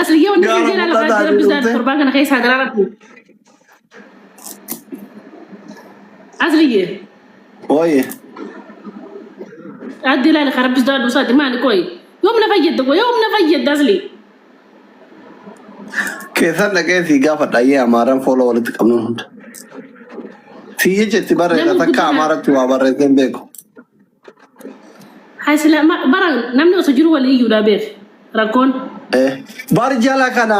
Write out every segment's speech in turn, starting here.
Asliyyee wanni Gaara sin jedhaa lafaa mul'ataa rabbi dhufte. torbaan kana keessaa daraa rabbi. Asliyyee. Wayye. Addi ilaali kan rabbi sodaadhu isaati maali qoyi. Yoom na fayyadda qoyi yoom na fayyadda asli. Keessan dhaqee sii gaafadha ayyee Amaaraan fooloo walitti qabnuun hunda. Sii jecha itti barreessa Namni takka guddina Amaaratti waa barreessee hin beeku. Hai sila bara namni osoo jiru walii iyyuudha beek rakkoon. Bar jala kana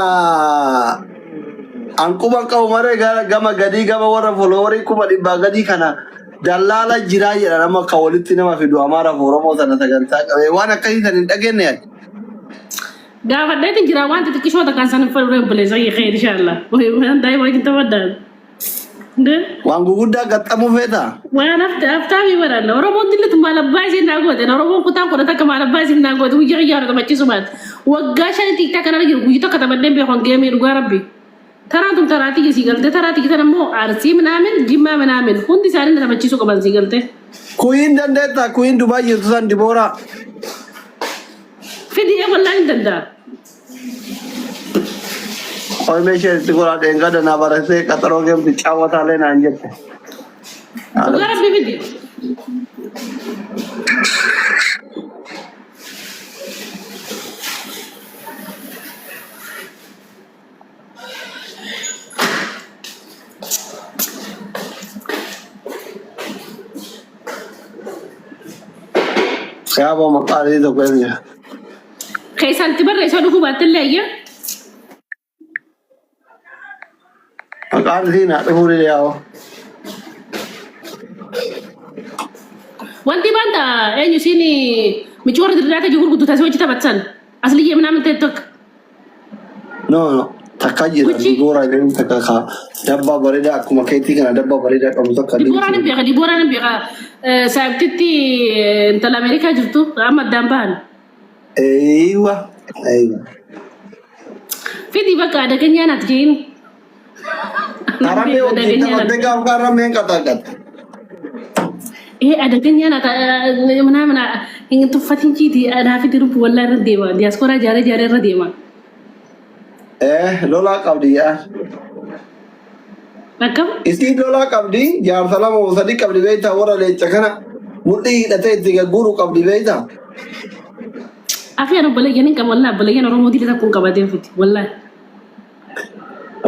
an quban qabu malee gama gadii gama warra foloowarii 100,000 gadii kana dallaala jiraa jedha nama akka walitti nama fidu Amaaraaf Oromoo sana sagantaa qabee waan akkasii san hin dhageenye ati. Gaafadheetiin jira waan xixiqqishoo takkaan san hin fedhu obboleessa kiyya kheer inshallah. Waan daa'ima wajjin taphadhaan. Ndee. Waan guguddaa gaxxamuu feetaa? Waan haftaamii baranna. Oromoon dillitu maal abbaa isiin naa goote. Oromoon kutaan kudha takka maal abbaa isiin naa goote. Guyyaa guyyaa taphachiisu maal. Waggaa shani xiqqaa kanarra jiru guyyaa tokko taphadheen beeku geemii dhugaa rabbi. Taraan tun taraa tiyya sii galte taraa tiyya tana immoo Arsii minaamin Jimmaa minaamin hundi isaanii na taphachiisuu qaban sii galte. Kuyiin dandeettaa kuyiin Dubaay jirtu san Dibooraa. Fidi ee wallaahi hin danda'a. Qoy meeshee itti goraa dheengadda naa barreessee qaxaroo geemti caawwataalee naan jette. Dhugaa rabbi fidi. Yaaboo maqaa adii tokko eessa jira? Keessaan itti barreessoo dhufuu baattellee ayya. Maqaan isii naa dhufuu dide yaaboo. Wanti baanta eenyu isiin michuu warra dirraa ta'e gurguddu taasise hojii taphatsan. Asliyyee minaamin ta'e tokko. No, no. Takka jira. Gucci. Dibooraa jedhamu takka ka dabbaa bareedaa akkuma keetii kana dabbaa bareedaa qabu takka Dibooraan hin deemtu. beeka, Dibooraan hin beeka. Saayibtitti intala Ameerikaa jirtu amma addaan bahan. Eeywa. Eeywa. Fidi bakka adaganyaa naat jehin. Haramee wajjin Adaganyaa naat. taphattee gaafa harameen qaxaaqatte. Ee adaganyaa naat mana mana hin tuffatin jiiti anaa fidi rubbu wallaa irra deema. Diyaasporaa jaaree jaaree irra deema. Lolaa qabdi yaa. Akkam? Isiin lolaa qabdi jaarsa lama moo sadii qabdi beektaa warra leenca kana mudhii hidhatee itti gagguuru qabdi beektaa. Afiyaan obboleeyyan hin qaba wallaa obboleeyyan Oromoo dila takkuun qabatee fiti wallaa.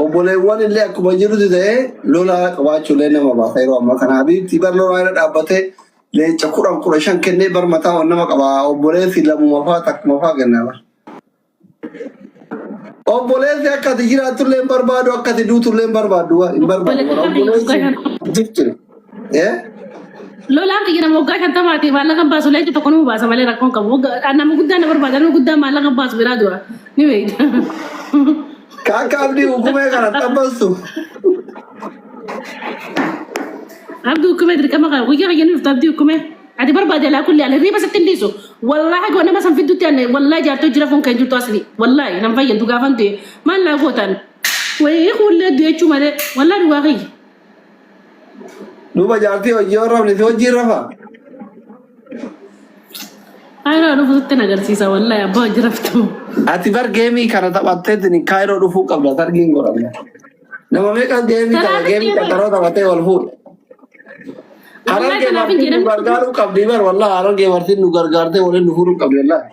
Obboleewwan illee akkuma jirutti ta'ee lolaa qabaachuu illee nama baasa yeroo ammaa kana. Habiibtii bar lolaa irra dhaabbatee leenca 10 15 kennee bar mataa ol nama qaba. Obboleessi lamuma faa takkuma faa kenna bar. Obboleessi akka ati jiraattu illee hin barbaadu akka ati duutu illee hin barbaadu hin barbaadu. Obboleessi Obboleessi jifti. Eh? Lolaan kiyya nama waggaa 50ti maallaqa hin baasu leenca tokko nama baasa malee rakkoon qabu. Nama guddaa na barbaada nama guddaa maallaqa hin baasu biraa du'a. Ni beekta. Ka akka abdii hukumee kana xabbastu. Abdii hukumee dirqama qaba. Guyyaa kiyya ni dhufta abdii hukumee. Ati barbaade alaa kulli ala hirriiba sitti hin dhiisu. Wallaahi goo nama san fiddutti anne wallaahi jaartoo jira fuun kan jirtu asli. Wallaahi nan fayyadu gaafan du'e. Maal naa gootan? Wayii kuullee du'e jechuu malee. Wallaahi dhugaa kiyya. Duuba jaartii hojii yoo rafne si wajjiin rafa. Kaayiroo dhufu sitti agarsiisa wallaahi abbaa hojii raftu. Ati bar geemii kana taphatteetiin kaayiroo dhufuu qabda targiin godhamne. Nama meeqa geemii tapha Tanaaf geemii jedhe. qaxaroo taphatee wal fuudha. Wallaahi Harargee tanaaf hin martiin nu jedhamne. gargaaruu qabdi bar wallahi harargee martiin nu gargaartee waliin nu fuudhuu qabdi wallahi.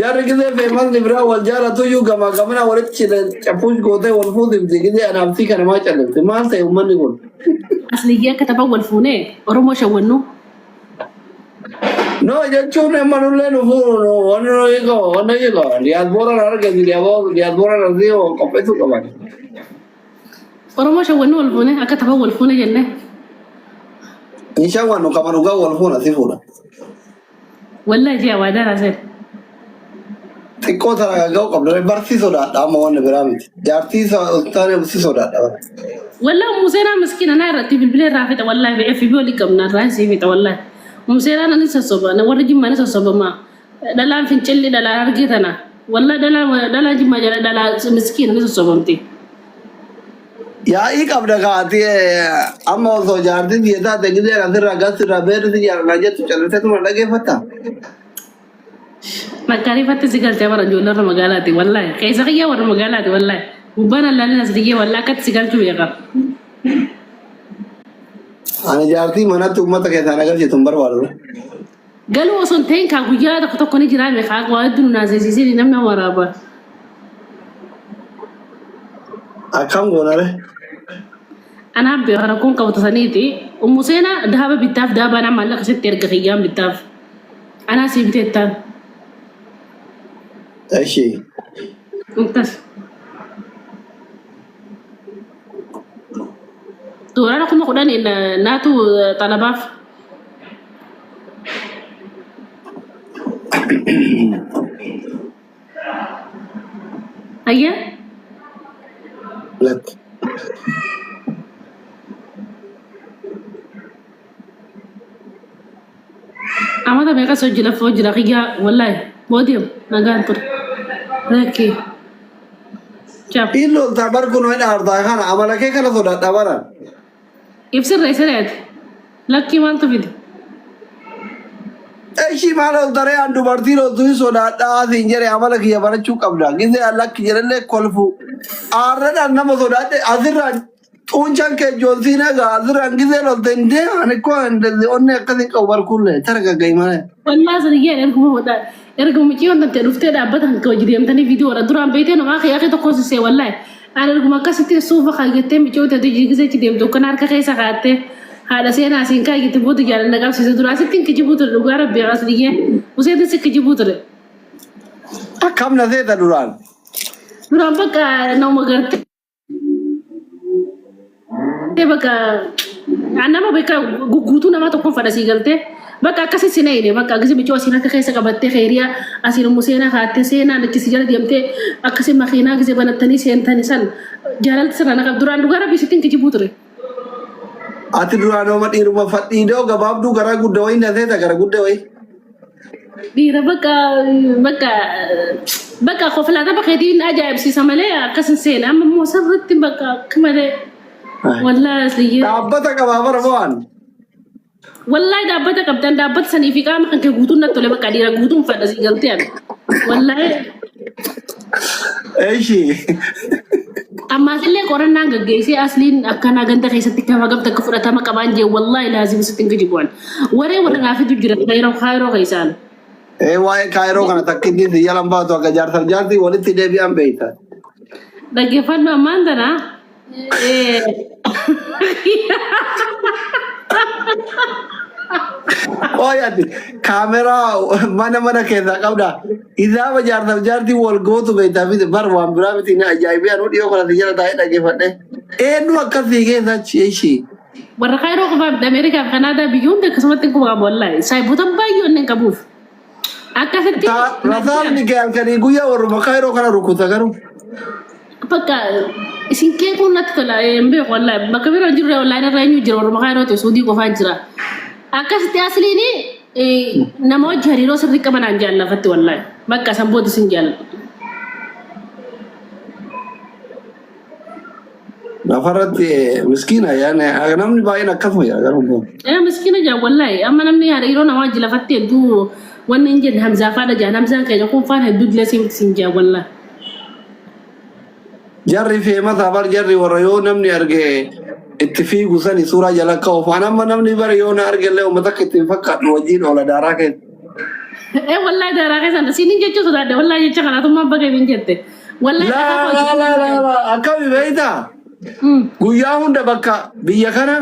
Jarri gizee feemasni biraa wal jaalatuyyuu gamaa gamana walitti cafuus gootee wal fuutifti gizee anaaftii kana maa callifti maal ta'e uummanni kun. Asliyyee akka taphan wal fuunee Oromoo shawwannu. No jechuun amma nullee nu fuudhu wanni nu hiiko wanni hiiko diyaaspooraan argati diyaaspooraan asii qopheessuu qaban. Oromoo shawwannu wal fuunee akka taphan wal fuune jennee. Hin shawwannu kama dhugaa wal fuuna si fuudha. Wallahi ji'a waadaa raaseen. Xiqqoo tana ga'u qabda barsi sodaadha amma wanni biraa miti. Jaartii taane si sodaadha. Wallahi ummu seenaa miskiina naa irratti bilbilee irraa fixa wallahi FB olii qabna irraa isii fixa wallahi. Ummu seenaa nani sossoba warri jimmaa ni sossobama. Dhalaan fincilli dhalaan argee tana. Wallahi dhalaan dhalaan jimmaa jala dhalaa miskiina ni sossobamti. Yaa'ii qabda kaati amma osoo jaartiin biyya taate gizee asirraa gasirraa beerri si jaalladha jettu callisee tuma dhageeffatta. Makkaariifatti si galchee bara ijoollee warra magaalaati wallaahi. Keessa kiyyaa warra magaalaati wallaahi. Gubbaan allaalin as diyyee wallaahi akkatti si galchuu beeka. Ani jaartii manatti uummata keessaan agarsiisu hin barbaadu. Galuu osoo hin ta'in kaa guyyaa tokko tokko ni jiraa meeqa waa hedduu nu naasisiisee namni waraaba. Akkam goonare? Anaaf beeka rakkoon qabatu saniiti. Ummu seenaa daaba bittaaf daabaa nama maallaqa sitti erga kiyyaan bittaaf. Anaa sii biteettaan. Eshi. Akkas. Doolaara 10,000 naatu xalabaaf. Ayya. Lakki. Amata meeqa si hojii lafa hojii kiyyaa wallaahi boodeem nagaan ture. Lakki. Ciao. Hin loltaa bar kun hin aartaa kana amala kee kana sodaadha baran. Ibsirra isireeti. Lakkii maaltu fide? Eshi maal loltaree an dubartii loltu hin sodaadhaa siin jedhe amala kiyya barachuu qabda. Gizee an lakki jedhellee kolfu. Aarradhaan nama sodaadhe asirraan Xuunchaan kee jooltii nagaa asirraan gizee lolte hin deeman ani koo onnee akkasii qabu barkuullee targagga'i malee. Wallaa sana jeen erguma hodha erguma mucayyoon tante dhuftee dhaabbata kan hojii deemtanii viidiyoo warra duraan beektee namaa kee akki tokko sisee wallahi ani erguma akkasitti suufa kaayyattee mucayyoo tante hojii achi deemtu akkana harka keessa kaa'attee haadha seenaa siin kaayyatti booda jaalala qabsiise duraa sitti hin kijibuu ture dhugaa rabbi as dhiyyee useetin si kijibuu ture. Akkam na seeta duraan. Duraan bakka nama gartee. Bakka nama bakka guutuu namaa tokkoon fadha sii galtee bakka akkasi si nayine bakka akkasi michoo asiin harka keessa qabattee keeriyaa asiin immoo seenaa kaattee seenaan achi si jala deemtee akkasi makiinaa gisee banattanii seentani san jaalalti sirraa na qabdu duraan dhugaa rabbii sittiin kijibuu ture. Ati duraan hooma dhiiruma fadhiidoo gabaabduu garaa guddaa wayii na seeta gara guddaa wayii. Dhiira bakka bakka bakka koflaa tapha keetiin ajaa'ibsiisa malee akkas hin seene amma immoo sirriitti bakka akka malee wallaahi asliyyee. Dhaabbata qabaa bara mo'an. Wallaahi dhaabbata qabdan dhaabbata sanii fi qaama kan kee guutuun natti tole bakka dhiira guutuun fadha sii galtee ani. Wallaahi Eshi. Ammaas illee qorannaan gaggeessee asliin akkanaa ganda keessatti kama gamta akka fudhatama qabaan jee wallaahi laazim sitti hin kijibuan. Waree warra naa fidu jira kaayiroo kaayiroo keessaan. Ee waa'ee kaayiroo kana takkitti si jalan baatu akka jaarsaaf jaartii walitti deebi'an beekta. Dhaggeeffadhu ammaan tana. Qoy ati kaameraa mana mana keessaa qabda. Hisaaba jaarsaaf jaartii wal gootu beektaa miti bar waan biraa miti ni ajaa'ibee anuu dhiyoo kana si jala taa'ee dhaggeeffadhe. Eenyu akkas sii keessa achi ishii. Warra kaayiroo qofaa miti Ameerikaa fi Kanaadaa biyya hunda akkasumatti hin quba qabu wallaahi. Saayiboota baay'ee onneen qabuuf. Akkasitti Rasaasni kee halkanii guyyaa warruma kaayiroo kana rukuta garuu. Bakka isin qeequun natti tola hin beeku wallaahi. Bakka biroo hin jirre wallaahi irra eenyu jira warruma kaayiroo ta'e suudii qofaa jira. Akkasitti asliin nama wajji hariiroo sirrii qabanaan jaallafatti wallaahi. Bakka san booda isin jaalladha. Lafarratti miskiina yaani namni baay'een akkasuma jira garuu. Ee miskiina jaa wallaahi amma namni hariiroo namaa wajji lafatti hedduu wanni hin jenne Hamzaa faadha jaan Hamzaan keenya kun faan hedduu dilee siin jaa wallaahi. Jarri feemasaa bar jarri warra yoo namni arge itti fiigu sani suuraa jala ka'uuf an amma namni bara yoo na arge illee uummata akka ittiin fakkaadhu wajjin oola daaraa keessa. Ee wallaahi daaraa keessan siinin jechuu sodaadhe wallaahi jecha kanaatummaan baga hin jette. Wallaahi Laa laa laa laa laa akkami beektaa? Guyyaa hunda bakka biyya kana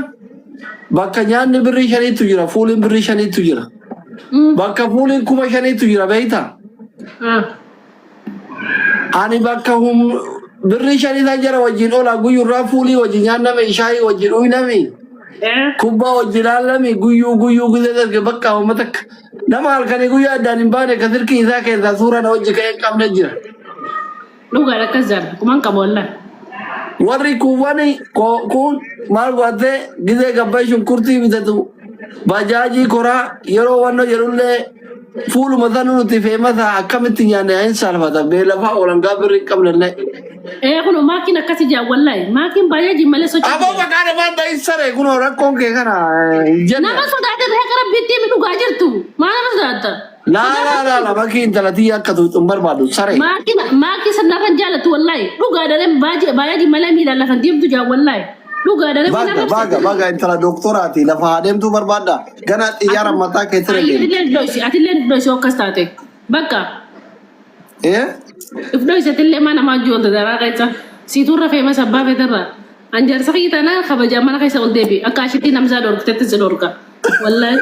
bakka nyaanni birrii shaniitu jira fuuliin birrii shaniitu jira. Bakka fuuliin 5,000tu jira beektaa? Ani bakka hum birrii shanii san jara wajjin oola guyyurraa fuulii wajjin nyaanname shaayii wajjin dhugname kubbaa wajjin laallame guyyuu guyyuu gizee darge bakka uummata akka nama halkanii guyyaa addaan hin baane ka silkii isaa keessaa suuraa na wajji ka'ee hin qabne jira. Dhugaadha akkas jaan kuman qaba wallaahi. Warri kuuwwani kun maal godhatee gizee gabbay shunkurtii bitatu bajaajii koraa yeroo wanno jedhullee fuuluma sanu nuti feemasaa akkamitti nyaanne hin saalfata beelafaa oolan gaa birrii hin qabnellee. Ee kun maakiin akkasi jaan wallaahi maakiin baay'ee malee sochii. Aboo maqaa namaan ta'in saree kunoo rakkoon kee kana hin jenne. Nama sodaate haqa rabbiitti himi dhugaa jirtu maal nama sodaatta? Laa laa laa laa bakki intala tiyya akka tuqxu hin barbaadu saree. Maakii maakii sanarra jaallattu wallaahi. Dhugaa dareen baay'ee malee miilaan lafan deemtu jaa wallaahi. Dhugaa dareen Baga baga baga intala doktoraati lafa haa deemtuu barbaadda. Gana xiyyaara mataa keessa deemti. Atillee dhoysi atillee dhoysi akkas taate. Bakka Eh? if dhoysi atillee mana maa joolta daraa keessa. Siituu rafee masa abbaa feetarraa. An jaarsa kiyya taanaan kabajaa mana keessa ol deebi. Akka ashitti namsaa dhorkitetti si dhorka. Wallaahi.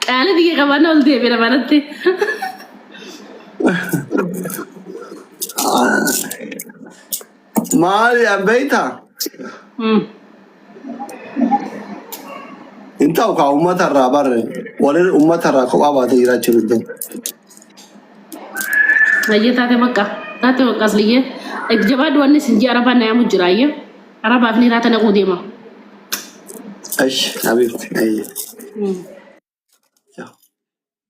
Qaala biyya qabaannaa ol deebi namanatti. Maali an beektaa? Hin ta'u kaa uummata irraa barre walin uummata irraa kophaa baatee jiraachuu hin danda'u. Ayyee taate bakka taate bakka asliyyee. Jabaadhu wanni isin ji'a arabaa na yaamu jira ayyee. Arabaaf ni raata naquu deema. Ash, habibti. Ayyee.